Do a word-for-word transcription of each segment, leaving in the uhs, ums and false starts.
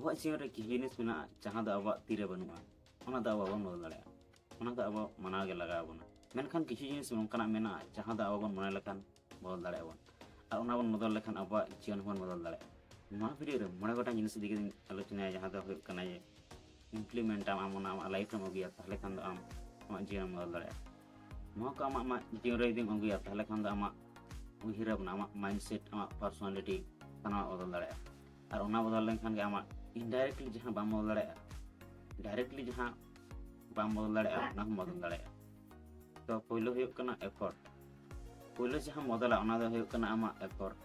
ᱟᱵᱚᱣᱟᱜ ᱡᱤᱭᱚᱱ ᱨᱮ ᱠᱤᱪᱷᱩ ᱡᱤᱱᱤᱥ ᱢᱮᱱᱟᱜᱼᱟ, ᱡᱟᱦᱟᱸ ᱫᱚ ᱟᱵᱚᱣᱟᱜ ᱛᱤᱨᱮ ᱵᱟᱹᱱᱩᱜᱼᱟ, ᱚᱱᱟ ᱫᱚ ᱟᱵᱚ ᱵᱟᱵᱚᱱ ᱵᱚᱫᱚᱞ ᱫᱟᱲᱮᱭᱟᱜᱼᱟ᱾ ᱚᱱᱟ ᱫᱚ ᱟᱵᱚ ᱢᱟᱱᱟᱣ ᱜᱮ ᱞᱟᱜᱟᱣ ᱵᱚᱱᱟ᱾ ᱢᱮᱱᱠᱷᱟᱱ ᱠᱤᱪᱷᱩ ᱡᱤᱱᱤᱥ ᱱᱚᱝᱠᱟᱱᱟᱜ ᱢᱮᱱᱟᱜᱼᱟ, ᱡᱟᱦᱟᱸ ᱫᱚ ᱟᱵᱚ ᱵᱚᱱ ᱢᱚᱱᱮ ᱞᱮᱠᱷᱟᱱ ᱵᱚᱫᱚᱞ ᱫᱟᱲᱮᱭᱟᱜᱼᱟ ᱵᱚᱱ᱾ ᱟᱨ ᱚᱱᱟ ᱵᱚᱱ ᱵᱚᱫᱚᱞ ᱞᱮᱠᱷᱟᱱ ᱟᱵᱚᱣᱟᱜ ᱡᱤᱭᱚᱱ ᱦᱚᱸᱵᱚᱱ ᱵᱚᱫᱚᱞ ᱫᱟᱲᱮᱭᱟᱜᱼᱟ᱾ ᱱᱚᱣᱟ ᱵᱷᱤᱰᱤᱭᱳ ᱨᱮ ᱢᱚᱬᱮ ᱜᱚᱴᱟᱝ ᱡᱤᱱᱤᱥ ᱤᱫᱤ ᱠᱟᱛᱮᱧ ᱟᱞᱳᱪᱚᱱᱟᱭᱟ, ᱡᱟᱦᱟᱸ ᱫᱚ ᱦᱩᱭᱩᱜ ᱠᱟᱱᱟ ᱡᱮ implement ᱟᱢ, ᱟᱢ ᱚᱱᱟ ᱟᱢᱟᱜ ᱞᱟᱭᱤᱯᱷ ᱨᱮᱢ ᱟᱹᱜᱩᱭᱟ, ᱛᱟᱦᱚᱞᱮ ᱠᱷᱟᱱ ᱫᱚ ᱟᱢ ᱟᱢᱟᱜ ᱡᱤᱭᱚᱱᱮᱢ ᱵᱚᱫᱚᱞ ᱫᱟᱲᱮᱭᱟᱜᱼᱟ᱾ ᱱᱚᱣᱟ ᱠᱚ ᱟᱢᱟᱜ, ᱟᱢᱟᱜ ᱡᱤᱭᱚᱱ ᱨᱮ ᱡᱩᱫᱤᱢ ᱟᱹᱜᱩᱭᱟ, ᱛᱟᱦᱚᱞᱮ ᱠᱷᱟᱱ ᱫᱚ ᱟᱢᱟᱜ ᱩᱭᱦᱟᱹᱨ ᱵᱷᱟᱵᱽᱱᱟ, ᱟᱢᱟᱜ mindset, ᱟᱢᱟᱜ personality ᱥᱟᱱᱟᱢᱟᱜ ᱵᱚᱫᱚᱞ ᱫᱟᱲᱮᱭᱟᱜᱼᱟ᱾ ᱟᱨ ᱚᱱᱟ ᱵᱚᱫᱚᱞ ᱞᱮᱱᱠᱷᱟᱱ ᱜᱮ ᱟᱢᱟᱜ indirectly ᱡᱟᱦᱟᱸ ᱵᱟᱢ ᱵᱚᱫᱚᱞ ᱫᱟᱲᱮᱭᱟᱜᱼᱟ, directly ᱡᱟᱦᱟᱸ ᱵᱟᱢ ᱵᱚᱫᱚᱞ ᱫᱟᱲᱮᱭᱟᱜᱼᱟ, ᱚᱱᱟ ᱦᱚᱸᱢ ᱵᱚᱫᱚᱞ ᱫᱟᱲᱮᱭᱟᱜᱼᱟ᱾ ᱛᱚ ᱯᱳᱭᱞᱳ ᱦᱩᱭᱩᱜ ᱠᱟᱱᱟ effort᱾ ᱯᱳᱭᱞᱳ ᱡᱟᱦᱟᱸᱢ ᱵᱚᱫᱚᱞᱟ ᱚᱱᱟ ᱫᱚ ᱦᱩᱭᱩᱜ ᱠᱟᱱᱟ ᱟᱢᱟᱜ effort᱾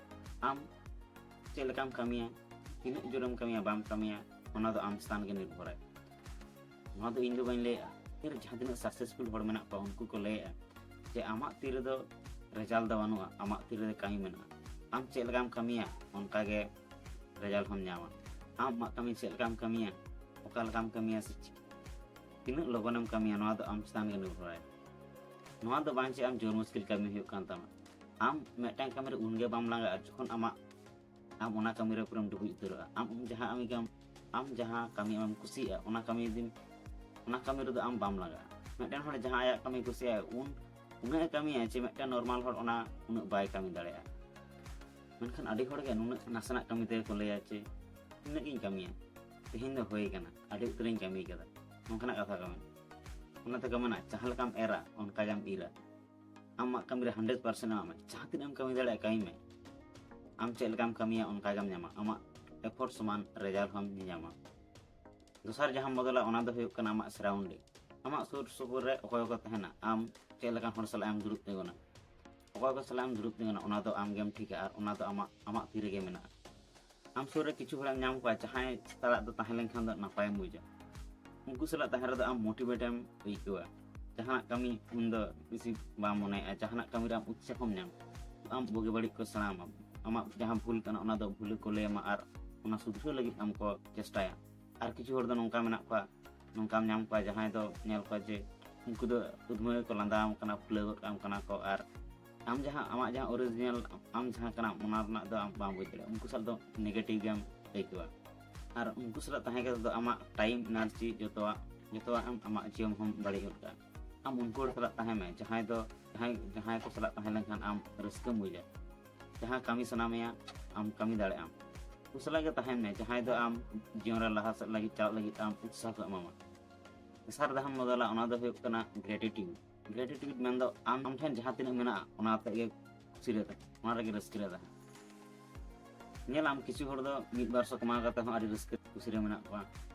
ᱟᱢ ᱪᱮᱫ ᱞᱮᱠᱟᱢ ᱠᱟᱹᱢᱤᱭᱟ, ᱛᱤᱱᱟᱹᱜ ᱡᱳᱨᱮᱢ ᱠᱟᱹᱢᱤᱭᱟ ᱵᱟᱢ ᱠᱟᱹᱢᱤᱭᱟ, ᱚᱱᱟ ᱫᱚ ᱟᱢ ᱪᱮᱛᱟᱱ ᱜᱮ ᱱᱤᱨᱵᱷᱚᱨᱟᱭ᱾ ᱱᱚᱣᱟ ᱫᱚ ᱤᱧ ᱫᱚ ᱵᱟᱹᱧ ᱞᱟᱹᱭᱮᱜᱼᱟ᱾ ᱯᱷᱤᱨ ᱡᱟᱦᱟᱸ ᱛᱤᱱᱟᱹᱜ successful ᱦᱚᱲ ᱢᱮᱱᱟᱜ ᱠᱚᱣᱟ ᱩᱱᱠᱩ ᱠᱚ ᱞᱟᱹᱭᱮᱜᱼᱟ ᱡᱮ ᱟᱢᱟᱜ ᱛᱤ ᱨᱮᱫᱚ result ᱫᱚ ᱵᱟᱹᱱᱩᱜᱼᱟ, ᱟᱢᱟᱜ ᱛᱤ ᱨᱮᱫᱚ ᱠᱟᱹᱢᱤ ᱢᱮᱱᱟᱜᱼᱟ᱾ ᱟᱢ ᱪᱮᱫ ᱞᱮᱠᱟᱢ ᱠᱟᱹᱢᱤᱭᱟ ᱚᱱᱠᱟ ᱜᱮ result ᱦᱚᱸᱢ ᱧᱟᱢᱟ᱾ ᱟᱢ ᱟᱢᱟᱜ ᱠᱟᱹᱢᱤ ᱪᱮᱫ ᱞᱮᱠᱟᱢ ᱠᱟᱹᱢᱤᱭᱟ, ᱚᱠᱟ ᱞᱮᱠᱟᱢ ᱠᱟᱹᱢᱤᱭᱟ ᱥᱮ ᱪᱮᱫ, ᱛᱤᱱᱟᱹᱜ ᱞᱚᱜᱚᱱᱮᱢ ᱠᱟᱹᱢᱤᱭᱟ, ᱱᱚᱣᱟ ᱫᱚ ᱟᱢ ᱪᱮᱛᱟᱱ ᱜᱮ ᱱᱤᱨᱵᱷᱚᱨᱟᱭ᱾ ᱱᱚᱣᱟ ᱫᱚ ᱵᱟᱝ ᱪᱮᱫ ᱟᱢ ᱡᱳᱨ ᱢᱩᱥᱠᱤᱞ ᱠᱟᱹᱢᱤ ᱦᱩᱭᱩᱜ ᱠᱟᱱ ᱛᱟᱢᱟ᱾ ᱟᱢ ᱢᱤᱫᱴᱟᱝ ᱠᱟᱹᱢᱤ ᱨᱮ ᱩᱱᱜᱮ ᱵᱟᱢ ᱞᱟᱸᱜᱟᱜᱼᱟ ᱡᱚᱠᱷᱚᱱ ᱟᱢᱟᱜ, ᱟᱢ ᱚᱱᱟ ᱠᱟᱹᱢᱤ ᱨᱮ ᱯᱩᱨᱟᱹᱢ ᱰᱩᱵᱩᱡ ᱩᱛᱟᱹᱨᱚᱜᱼᱟ᱾ ᱟᱢ ᱡᱟᱦᱟᱸ ᱠᱟᱹᱢᱤ ᱠᱟᱢ, ᱟᱢ ᱡᱟᱦᱟᱸ ᱠᱟᱹᱢᱤ ᱟᱢᱮᱢ ᱠᱩᱥᱤᱭᱟᱜᱼᱟ, ᱚᱱᱟ ᱠᱟᱹᱢᱤ ᱡᱩᱫᱤᱢ, ᱚᱱᱟ ᱠᱟᱹᱢᱤ ᱨᱮᱫᱚ ᱟᱢ ᱵᱟᱢ ᱞᱟᱸᱜᱟᱜᱼᱟ᱾ ᱢᱤᱫᱴᱮᱱ ᱦᱚᱲ ᱡᱟᱦᱟᱸ ᱟᱭᱟᱜ ᱠᱟᱹᱢᱤ ᱠᱩᱥᱤᱭᱟᱜᱼᱟ, ᱩᱱ ᱩᱱᱟᱹᱜ ᱮ ᱠᱟᱹᱢᱤᱭᱟ ᱡᱮ ᱢᱤᱫᱴᱮᱱ normal ᱦᱚᱲ ᱚᱱᱟ ᱩᱱᱟᱹᱜ ᱵᱟᱭ ᱠᱟᱹᱢᱤ ᱫᱟᱲᱮᱭᱟᱜᱼᱟ᱾ ᱢᱮᱱᱠᱷᱟᱱ ᱟᱹᱰᱤ ᱦᱚᱲᱜᱮ ᱱᱩᱱᱟᱹᱜ ᱱᱟᱥᱮᱱᱟᱜ ᱠᱟᱹᱢᱤ ᱛᱮᱜᱮ ᱠᱚ ᱞᱟᱹᱭᱟ ᱡᱮ ᱱᱤᱱᱟᱹᱜ ᱜᱤᱧ ᱠᱟᱹᱢᱤᱭᱟ, ᱛᱮᱦᱮᱧ ᱫᱚ ᱦᱩᱭ ᱠᱟᱱᱟ, ᱟᱹᱰᱤ ᱩᱛᱟᱹᱨᱤᱧ ᱠᱟᱹᱢᱤ ᱠᱟᱫᱟ, ᱱᱚᱝᱠᱟᱱᱟᱜ ᱠᱟᱛᱷᱟ ᱠᱚ ᱢᱮᱱᱟ᱾ ᱚᱱᱟ ᱛᱮᱠᱚ ᱢᱮᱱᱟ ᱡᱟᱦᱟᱸ ᱞᱮᱠᱟᱢ ᱮᱨᱟ ᱚᱱᱠᱟ ᱜᱮᱢ ᱤᱨᱟ᱾ ᱟᱢᱟᱜ ᱠᱟᱹᱢᱤ ᱨᱮ hundred percent ᱮᱢᱟᱜ ᱢᱮ, ᱡᱟᱦᱟᱸ ᱛᱤᱱᱟᱹᱜ ᱮᱢ ᱠᱟᱹᱢᱤ ᱫᱟᱲᱮᱭᱟᱜᱼᱟ ᱠᱟᱹᱢᱤ ᱢᱮ᱾ ᱟᱢ ᱪᱮᱫ ᱞᱮᱠᱟᱢ ᱠᱟᱹᱢᱤᱭᱟ ᱚᱱᱠᱟ ᱜᱮᱢ ᱧᱟᱢᱟ, ᱟᱢᱟᱜ effort ᱥᱚᱢᱟᱱ result ᱦᱚᱸᱢ ᱧᱟᱢᱟ᱾ ᱫᱚᱥᱟᱨ ᱡᱟᱦᱟᱸᱢ ᱵᱚᱫᱚᱞᱟ ᱚᱱᱟ ᱫᱚ ᱦᱩᱭᱩᱜ ᱠᱟᱱᱟ ᱟᱢᱟᱜ surrounding᱾ ᱟᱢᱟᱜ ᱥᱩᱨ ᱥᱩᱯᱩᱨ ᱨᱮ ᱚᱠᱚᱭ ᱠᱚ ᱛᱟᱦᱮᱱᱟ, ᱟᱢ ᱪᱮᱫ ᱞᱮᱠᱟᱱ ᱦᱚᱲ ᱥᱟᱞᱟᱜ ᱮᱢ ᱫᱩᱲᱩᱵ ᱛᱤᱸᱜᱩᱱᱟ, ᱚᱠᱚᱭ ᱠᱚ ᱥᱟᱞᱟᱜ ᱮᱢ ᱫᱩᱲᱩᱵ ᱛᱤᱸᱜᱩᱱᱟ ᱚᱱᱟ ᱫᱚ ᱟᱢ ᱜᱮᱢ ᱴᱷᱤᱠᱟ ᱟᱨ ᱚᱱᱟ ᱫᱚ ᱟᱢᱟᱜ, ᱟᱢᱟᱜ ᱛᱤ ᱨᱮᱜᱮ ᱢᱮᱱᱟᱜᱼᱟ᱾ ᱟᱢ ᱥᱩᱨ ᱨᱮ ᱠᱤᱪᱷᱩ ᱦᱚᱲᱮᱢ ᱧᱟᱢ ᱠᱚᱣᱟ ᱡᱟᱦᱟᱸᱭ ᱥᱟᱞᱟᱜ ᱫᱚ ᱛᱟᱦᱮᱸ ᱞᱮᱱᱠᱷᱟᱱ ᱫᱚ ᱱᱟᱯᱟᱭᱮᱢ ᱵᱩᱡᱟ, ᱩᱱᱠᱩ ᱥᱟᱞᱟᱜ ᱛᱟᱦᱮᱸ ᱨᱮᱫᱚ ᱟᱢ motivate ᱮᱢ ᱟᱹᱭᱠᱟᱹᱣᱟ᱾ ᱡᱟᱦᱟᱱᱟᱜ ᱠᱟᱹᱢᱤ ᱩᱱᱫᱚ ᱵᱮᱥᱤ ᱵᱟᱢ ᱢᱚᱱᱮᱭᱟᱜᱼᱟ, ᱡᱟᱦᱟᱱᱟᱜ ᱠᱟᱹᱢᱤ ᱨᱮ ᱟᱢ ᱩᱛᱥᱟᱦᱚᱢ ᱧᱟᱢᱟ, ᱟᱢ ᱵᱩᱜᱤ ᱵᱟᱹᱲᱤᱡ ᱠᱚ ᱥᱮᱬᱟ ᱟᱢᱟ᱾ ᱟᱢᱟᱜ ᱡᱟᱦᱟᱸ ᱵᱷᱩᱞ ᱠᱟᱱᱟ ᱚᱱᱟ ᱫᱚ ᱵᱷᱩᱞ ᱠᱚ ᱞᱟᱹᱭ ᱟᱢᱟ ᱟᱨ ᱚᱱᱟ ᱥᱩᱫᱷᱨᱟᱹᱣ ᱞᱟᱹᱜᱤᱫ ᱟᱢ ᱠᱚ ᱪᱮᱥᱴᱟᱭᱟ᱾ ᱟᱨ ᱠᱤᱪᱷᱩ ᱦᱚᱲ ᱫᱚ ᱱᱚᱝᱠᱟ ᱢᱮᱱᱟᱜ ᱠᱚᱣᱟ, ᱱᱚᱝᱠᱟᱢ ᱧᱟᱢ ᱠᱚᱣᱟ ᱡᱟᱦᱟᱸᱭ ᱫᱚ ᱧᱮᱞ ᱠᱚᱣᱟ ᱡᱮ ᱩᱱᱠᱩ ᱫᱚ ᱩᱫᱷᱢᱟᱹ ᱜᱮᱠᱚ ᱞᱟᱸᱫᱟ ᱟᱢ ᱠᱟᱱᱟ, ᱯᱷᱩᱞᱟᱹᱣ ᱜᱚᱫ ᱠᱟᱜ ᱠᱟᱱᱟ ᱠᱚ, ᱟᱨ ᱟᱢ ᱡᱟᱦᱟᱸ, ᱟᱢᱟᱜ ᱡᱟᱦᱟᱸ original ᱟᱢ ᱡᱟᱦᱟᱸ ᱠᱟᱱᱟᱢ ᱚᱱᱟ ᱨᱮᱱᱟᱜ ᱫᱚ ᱟᱢ ᱵᱟᱢ ᱵᱩᱡᱽ ᱫᱟᱲᱮᱭᱟᱜᱼᱟ᱾ ᱩᱱᱠᱩ ᱥᱟᱞᱟᱜ ᱫᱚ negative ᱜᱮᱢ ᱟᱹᱭᱠᱟᱹᱣᱟ᱾ ᱟᱨ ᱩᱱᱠᱩ ᱥᱟᱞᱟᱜ ᱛᱟᱦᱮᱸ ᱠᱟᱛᱮ ᱫᱚ ᱟᱢᱟᱜ time, energy ᱡᱚᱛᱚᱣᱟᱜ ᱡᱚᱛᱚᱣᱟᱜ ᱟᱢ ᱟᱢᱟᱜ ᱡᱤᱭᱚᱱ ᱦᱚᱸᱢ ᱵᱟᱹᱲᱤᱡ ᱜᱚᱫ ᱠᱟᱜᱼᱟ᱾ ᱟᱢ ᱩᱱᱠᱩ ᱦᱚᱲ ᱥᱟᱞᱟᱜ ᱛᱟᱦᱮᱸ ᱢᱮ, ᱡᱟᱦᱟᱸᱭ ᱫᱚ ᱡᱟᱦᱟᱸᱭ ᱡᱟᱦᱟᱸᱭ ᱠᱚ ᱥᱟᱞᱟᱜ ᱛᱟᱦᱮᱸ ᱞᱮᱱᱠᱷᱟᱱ ᱟᱢ ᱨᱟᱹᱥᱠᱟᱹᱢ ᱵᱩᱡᱟ, ᱡᱟᱦᱟᱸ ᱠᱟᱹᱢᱤ ᱥᱟᱱᱟ ᱢᱮᱭᱟ ᱟᱢ ᱠᱟᱹᱢᱤ ᱫᱟᱲᱮᱭᱟᱜ ᱟᱢ᱾ ᱩᱱᱠᱩ ᱥᱟᱞᱟᱜ ᱜᱮ ᱛᱟᱦᱮᱱ ᱢᱮ, ᱡᱟᱦᱟᱸᱭ ᱫᱚ ᱟᱢ ᱡᱤᱭᱚᱱ ᱨᱮ ᱞᱟᱦᱟ ᱥᱮᱫ ᱞᱟᱹᱜᱤᱫ ᱪᱟᱞᱟᱜ ᱞᱟᱹᱜᱤᱫ ᱟᱢ ᱩᱛᱥᱟᱦᱚ ᱠᱚ ᱮᱢᱟᱢᱟ᱾ ᱛᱮᱥᱟᱨ ᱫᱷᱟᱣ ᱵᱚᱫᱚᱞᱟ, ᱚᱱᱟ ᱫᱚ ᱦᱩᱭᱩᱜ ᱠᱟᱱᱟ gratitude᱾ Gratitude ᱢᱮᱱᱫᱚ ᱟᱢ ᱟᱢ ᱴᱷᱮᱱ ᱡᱟᱦᱟᱸ ᱛᱤᱱᱟᱹᱜ ᱢᱮᱱᱟᱜᱼᱟ, ᱚᱱᱟ ᱟᱛᱮ ᱜᱮ ᱠᱩᱥᱤ ᱨᱮ ᱛᱟᱦᱮᱸ, ᱚᱱᱟ ᱨᱮᱜᱮ ᱨᱟᱹᱥᱠᱟᱹ ᱨᱮ ᱛᱟᱦᱮᱸ᱾ ᱧᱮᱞ ᱟᱢ, ᱠᱤᱪᱷᱩ ᱦᱚᱲ ᱫᱚ ᱢᱤᱫ ᱵᱟᱨ ᱥᱚ ᱠᱟᱢᱟᱣ ᱠᱟᱛᱮ ᱦᱚᱸ ᱟᱹᱰᱤ ᱨᱟᱹᱥᱠᱟᱹ ᱠᱩᱥᱤ ᱨᱮ ᱢᱮᱱᱟᱜ ᱠᱚᱣᱟ᱾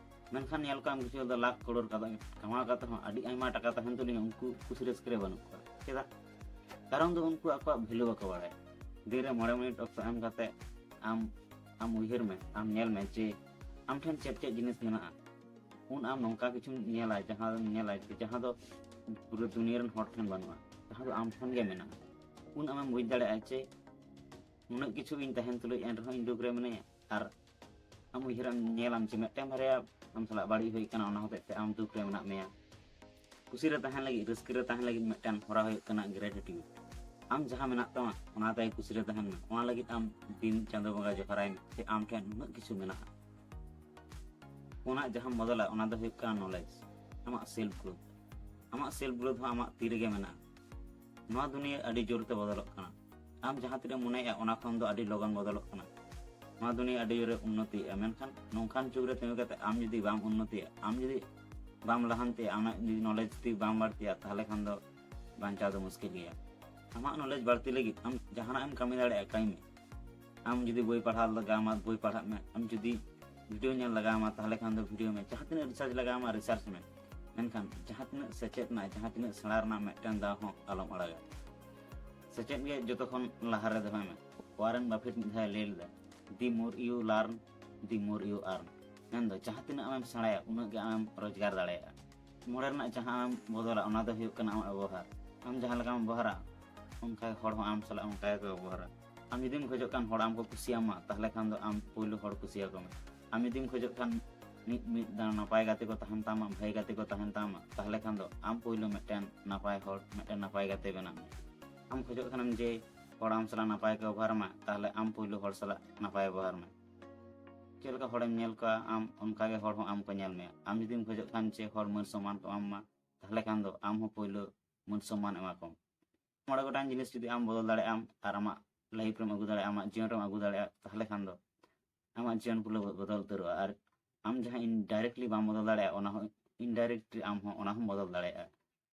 ᱢᱮᱱᱠᱷᱟᱱ ᱧᱮᱞ ᱠᱚᱣᱟᱢ, ᱠᱤᱪᱷᱩ ᱦᱚᱲ ᱫᱚ ᱞᱟᱠᱷ ᱠᱨᱳᱲ ᱠᱟᱛᱮ ᱠᱟᱢᱟᱣ ᱠᱟᱛᱮ ᱦᱚᱸ ᱟᱹᱰᱤ ᱟᱭᱢᱟ ᱴᱟᱠᱟ ᱛᱟᱦᱮᱱ ᱛᱩᱞᱩᱡ ᱩᱱᱠᱩ ᱠᱩᱥᱤ ᱨᱟᱹᱥᱠᱟᱹ ᱨᱮ ᱵᱟᱹᱱᱩᱜ ᱠᱚᱣᱟ᱾ ᱪᱮᱫᱟᱜ? ᱠᱟᱨᱚᱱ ᱫᱚ ᱩᱱᱠᱩ ᱟᱠᱚᱣᱟᱜ value ᱵᱟᱠᱚ ᱵᱟᱲᱟᱭᱟ᱾ ᱫᱤᱱ ᱨᱮ ᱢᱚᱬᱮ ᱢᱤᱱᱤᱴ ᱚᱠᱛᱚ ᱮᱢ ᱠᱟᱛᱮ ᱟᱢ ᱟᱢ ᱩᱭᱦᱟᱹᱨ ᱢᱮ, ᱟᱢ ᱧᱮᱞ ᱢᱮ ᱡᱮ ᱟᱢ ᱴᱷᱮᱱ ᱪᱮᱫ ᱪᱮᱫ ᱡᱤᱱᱤᱥ ᱢᱮᱱᱟᱜᱼᱟ᱾ ᱩᱱ ᱟᱢ ᱱᱚᱝᱠᱟ ᱠᱤᱪᱷᱩᱢ ᱧᱮᱞᱟ, ᱡᱟᱦᱟᱸ ᱧᱮᱞᱟ ᱡᱟᱦᱟᱸ ᱫᱚ ᱯᱩᱨᱟᱹ ᱫᱩᱱᱤᱭᱟᱹ ᱨᱮᱱ ᱦᱚᱲ ᱴᱷᱮᱱ ᱵᱟᱹᱱᱩᱜᱼᱟ, ᱡᱟᱦᱟᱸ ᱫᱚ ᱟᱢ ᱴᱷᱮᱱ ᱜᱮ ᱢᱮᱱᱟᱜᱼᱟ᱾ ᱩᱱ ᱟᱢᱮᱢ ᱵᱩᱡᱽ ᱫᱟᱲᱮᱭᱟᱜᱼᱟ ᱡᱮ ᱱᱩᱱᱟᱹᱜ ᱠᱤᱪᱷᱩ ᱤᱧ ᱛᱟᱦᱮᱱ ᱛᱩᱞᱩᱡ ᱮᱱ ᱨᱮᱦᱚᱸ ᱤᱧ ᱫᱩᱠ ᱨᱮ ᱢᱤᱱᱟᱹᱧᱟ᱾ ᱟᱨ ᱟᱢ ᱩᱭᱦᱟᱹᱨᱟᱢ, ᱧᱮᱞᱟᱢ ᱡᱮ ᱢᱤᱫᱴᱟᱝ ᱵᱟᱨᱭᱟ ᱟᱢ ᱥᱟᱞᱟᱜ ᱵᱟᱹᱲᱤᱡ ᱦᱩᱭ ᱠᱟᱱᱟ, ᱚᱱᱟ ᱦᱚᱛᱮᱡ ᱛᱮ ᱟᱢ ᱫᱩᱠ ᱨᱮ ᱢᱮᱱᱟᱜ ᱢᱮᱭᱟ᱾ ᱠᱩᱥᱤ ᱨᱮ ᱛᱟᱦᱮᱱ ᱞᱟᱹᱜᱤᱫ, ᱨᱟᱹᱥᱠᱟᱹ ᱨᱮ ᱛᱟᱦᱮᱱ ᱞᱟᱹᱜᱤᱫ ᱢᱤᱫᱴᱟᱝ ᱦᱚᱨᱟ ᱦᱩᱭᱩᱜ ᱠᱟᱱᱟ gratitude᱾ ᱟᱢ ᱡᱟᱦᱟᱸ ᱢᱮᱱᱟᱜ ᱛᱟᱢᱟ, ᱚᱱᱟ ᱛᱮ ᱠᱩᱥᱤ ᱨᱮ ᱛᱟᱦᱮᱱ ᱢᱮ᱾ ᱚᱱᱟ ᱞᱟᱹᱜᱤᱫ ᱟᱢ ᱫᱤᱱ ᱪᱟᱸᱫᱳ ᱵᱚᱸᱜᱟ ᱡᱚᱦᱟᱨᱟᱭ ᱢᱮ ᱡᱮ ᱟᱢ ᱴᱷᱮᱱ ᱩᱱᱟᱹᱜ ᱠᱤᱪᱷᱩ ᱢᱮᱱᱟᱜᱼᱟ᱾ ᱚᱱᱟ ᱡᱟᱦᱟᱸᱢ ᱵᱚᱫᱚᱞᱟ, ᱚᱱᱟ ᱫᱚ ᱦᱩᱭᱩᱜ ᱠᱟᱱᱟ knowledge, ᱟᱢᱟᱜ self growth᱾ ᱟᱢᱟᱜ self growth ᱦᱚᱸ ᱟᱢᱟᱜ ᱛᱤ ᱨᱮᱜᱮ ᱢᱮᱱᱟᱜᱼᱟ᱾ ᱱᱚᱣᱟ ᱫᱩᱱᱤᱭᱟᱹ ᱟᱹᱰᱤ ᱡᱳᱨ ᱛᱮ ᱵᱚᱫᱚᱞᱚᱜ ᱠᱟᱱᱟ᱾ ᱟᱢ ᱡᱟᱦᱟᱸ ᱛᱤᱱᱟᱹᱜ ᱢᱚᱱᱮᱭᱮᱜᱼᱟ, ᱚᱱᱟ ᱠᱷᱚᱱ ᱫᱚ ᱟᱹᱰᱤ ᱞᱚᱜᱚᱱ ᱵᱚᱫᱚᱞᱚᱜ ᱠᱟᱱᱟ᱾ ᱱᱚᱣᱟ ᱫᱩᱱᱤᱭᱟᱹ ᱟᱹᱰᱤ ᱡᱳᱨᱮ ᱩᱱᱱᱚᱛᱤᱭᱮᱜᱼᱟ, ᱢᱮᱱᱠᱷᱟᱱ ᱱᱚᱝᱠᱟᱱ ᱡᱩᱜᱽ ᱨᱮ ᱛᱤᱸᱜᱩ ᱠᱟᱛᱮ ᱟᱢ ᱡᱩᱫᱤ ᱵᱟᱢ ᱩᱱᱱᱚᱛᱤᱭᱟ, ᱟᱢ ᱡᱩᱫᱤ ᱵᱟᱢ ᱞᱟᱦᱟᱱᱛᱤᱭᱟ, ᱟᱢᱟᱜ ᱡᱩᱫᱤ knowledge ᱡᱩᱫᱤ ᱵᱟᱢ ᱵᱟᱹᱲᱛᱤᱭᱟ, ᱛᱟᱦᱚᱞᱮ ᱠᱷᱟᱱ ᱫᱚ ᱵᱟᱧᱪᱟᱣ ᱫᱚ ᱢᱩᱥᱠᱤᱞ ᱜᱮᱭᱟ᱾ ᱟᱢᱟᱜ knowledge ᱵᱟᱹᱲᱛᱤ ᱞᱟᱹᱜᱤᱫ ᱟᱢ ᱡᱟᱦᱟᱱᱟᱜ ᱮᱢ ᱠᱟᱹᱢᱤ ᱫᱟᱲᱮᱭᱟᱜᱼᱟ, ᱠᱟᱹᱢᱤ ᱢᱮ᱾ ᱟᱢ ᱡᱩᱫᱤ ᱵᱳᱭ ᱯᱟᱲᱦᱟᱣ ᱞᱟᱜᱟᱣ ᱟᱢᱟ, ᱵᱳᱭ ᱯᱟᱲᱦᱟᱜ ᱢᱮ᱾ ᱟᱢ ᱡᱩᱫᱤ video ᱧᱮᱞ ᱞᱟᱜᱟᱣ ᱟᱢᱟ, ᱛᱟᱦᱚᱞᱮ ᱠᱷᱟᱱ ᱫᱚ video ᱢᱮ᱾ ᱡᱟᱦᱟᱸ ᱛᱤᱱᱟᱹᱜ research ᱞᱟᱜᱟᱣ ᱟᱢᱟ, research ᱢᱮ᱾ ᱢᱮᱱᱠᱷᱟᱱ ᱡᱟᱦᱟᱸ ᱛᱤᱱᱟᱹᱜ ᱥᱮᱪᱮᱫ ᱨᱮᱱᱟᱜ, ᱡᱟᱦᱟᱸ ᱛᱤᱱᱟᱹᱜ ᱥᱮᱬᱟ ᱨᱮᱱᱟᱜ ᱢᱤᱫᱴᱟᱝ ᱫᱟᱣ ᱦᱚᱸ ᱟᱞᱚᱢ ᱟᱲᱟᱜᱟ᱾ ᱥᱮᱪᱮᱫ ᱜᱮ ᱡᱚᱛᱚ ᱠᱷᱚᱱ ᱞᱟᱦᱟ ᱨᱮ ᱫᱚᱦᱚᱭ ᱢᱮ᱾ Warren Buffett ᱢᱤᱫ ᱫᱷᱟᱣ ᱞᱟᱹᱭ ᱞᱮᱫᱟ, "The more you learn, the more you earn." ᱢᱮᱱᱫᱚ ᱡᱟᱦᱟᱸ ᱛᱤᱱᱟᱹᱜ ᱟᱢᱮᱢ ᱥᱮᱬᱟᱭᱟ, ᱩᱱᱟᱹᱜ ᱜᱮ ᱟᱢᱮᱢ ᱨᱳᱡᱽᱜᱟᱨ ᱫᱟᱲᱮᱭᱟᱜᱼᱟ᱾ ᱢᱚᱬᱮ ᱨᱮᱱᱟᱜ ᱡᱟᱦᱟᱸ ᱟᱢ ᱵᱚᱫᱚᱞᱟ, ᱚᱱᱟ ᱫᱚ ᱦᱩᱭᱩᱜ ᱠᱟᱱᱟ ᱟᱢᱟᱜ ᱵᱮᱵᱚᱦᱟᱨ᱾ ᱟᱢ ᱡᱟᱦᱟᱸ ᱞᱮᱠᱟᱢ ᱵᱮᱵᱚᱦᱟᱨᱟ, ᱚᱱᱠᱟ ᱜᱮ ᱦᱚᱲ ᱦᱚᱸ ᱟᱢ ᱥᱟᱞᱟᱜ ᱚᱱᱠᱟ ᱜᱮᱠᱚ ᱵᱮᱵᱚᱦᱟᱨᱟ᱾ ᱟᱢ ᱡᱩᱫᱤᱢ ᱠᱷᱚᱡᱚᱜ ᱠᱷᱟᱱ ᱦᱚᱲ ᱟᱢ ᱠᱚ ᱠᱩᱥᱤᱭᱟᱢᱟ, ᱛᱟᱦᱚᱞᱮ ᱠᱷᱟᱱ ᱫᱚ ᱟᱢ ᱯᱳᱭᱞᱳ ᱦᱚᱲ ᱠᱩᱥᱤᱭᱟᱠᱚ ᱢᱮ᱾ ᱟᱢ ᱡᱩᱫᱤᱢ ᱠᱷᱚᱡᱚᱜ ᱠᱷᱟᱱ ᱢᱤᱫ ᱢᱤᱫ ᱫᱟᱬᱟ ᱱᱟᱯᱟᱭ ᱜᱟᱛᱮ ᱠᱚ ᱛᱟᱦᱮᱱ ᱛᱟᱢᱟ, ᱵᱷᱟᱹᱜᱤ ᱜᱟᱛᱮ ᱠᱚ ᱛᱟᱦᱮᱱ ᱛᱟᱢᱟ, ᱛᱟᱦᱚᱞᱮ ᱠᱷᱟᱱ ᱫᱚ ᱟᱢ ᱯᱳᱭᱞᱳ ᱢᱤᱫᱴᱮᱱ ᱱᱟᱯᱟᱭ ᱦᱚᱲ, ᱢᱤᱫᱴᱮᱱ ᱱᱟᱯᱟᱭ ᱜᱟᱛᱮ ᱵᱮᱱᱟᱜ ᱢᱮ᱾ ᱟᱢ ᱠᱷᱚᱡᱚᱜ ᱠᱷᱟᱱᱮᱢ ᱡᱮ ᱦᱚᱲ ᱟᱢ ᱥᱟᱞᱟᱜ ᱱᱟᱯᱟᱭ ᱠᱚ ᱵᱮᱵᱚᱦᱟᱨ ᱢᱟ, ᱛᱟᱦᱚᱞᱮ ᱟᱢ ᱯᱳᱭᱞᱳ ᱦᱚᱲ ᱥᱟᱞᱟᱜ ᱱᱟᱯᱟᱭ ᱵᱮᱵᱚᱦᱟᱨ ᱢᱮ᱾ ᱪᱮᱫ ᱞᱮᱠᱟ ᱦᱚᱲᱮᱢ ᱧᱮᱞ ᱠᱚᱣᱟ ᱟᱢ, ᱚᱱᱠᱟ ᱜᱮ ᱦᱚᱲ ᱦᱚᱸ ᱟᱢ ᱠᱚ ᱧᱮᱞ ᱢᱮᱭᱟ᱾ ᱟᱢ ᱡᱩᱫᱤᱢ ᱠᱷᱚᱡᱚᱜ ᱠᱷᱟᱱ ᱡᱮ ᱦᱚᱲ ᱢᱟᱹᱱ ᱥᱚᱢᱢᱟᱱ ᱠᱚ ᱮᱢᱟᱢ ᱢᱟ, ᱛᱟᱦᱚᱞᱮ ᱠᱷᱟᱱ ᱫᱚ ᱟᱢ ᱦᱚᱸ ᱯᱳᱭᱞᱳ ᱢᱟᱹᱱ ᱥᱚᱢᱢᱟᱱ ᱮᱢᱟ ᱠᱚᱢ᱾ ᱢᱚᱬᱮ ᱜᱚᱴᱟᱝ ᱡᱤᱱᱤᱥ ᱡᱩᱫᱤ ᱟᱢ ᱵᱚᱫᱚᱞ ᱫᱟᱲᱮᱭᱟᱜ ᱟᱢ ᱟᱨ ᱟᱢᱟᱜ ᱞᱟᱭᱤᱯᱷ ᱨᱮᱢ ᱟᱹᱜᱩ ᱫᱟᱲᱮᱭᱟᱜᱼᱟ, ᱟᱢᱟᱜ ᱡᱤᱭᱚᱱ ᱨᱮᱢ ᱟᱹᱜᱩ ᱫᱟᱲᱮᱭᱟᱜᱼᱟ, ᱛᱟᱦᱚᱞᱮ ᱠᱷᱟᱱ ᱫᱚ ᱟᱢᱟᱜ ᱡᱤᱭᱚᱱ ᱯᱩᱨᱟᱹ ᱵᱚᱫᱚᱞ ᱩᱛᱟᱹᱨᱚᱜᱼᱟ᱾ ᱟᱨ ᱟᱢ ᱡᱟᱦᱟᱸ ᱤᱱᱰᱟᱭᱨᱮᱠᱴᱞᱤ ᱵᱟᱢ ᱵᱚᱫᱚᱞ ᱫᱟᱲᱮᱭᱟᱜᱼᱟ, ᱚᱱᱟ ᱦᱚᱸ ᱤᱱᱰᱟᱭᱨᱮᱠᱴᱞᱤ ᱟᱢ ᱦᱚᱸ ᱚᱱᱟ ᱦᱚᱸᱢ ᱵᱚᱫᱚᱞ ᱫᱟᱲᱮᱭᱟᱜᱼᱟ᱾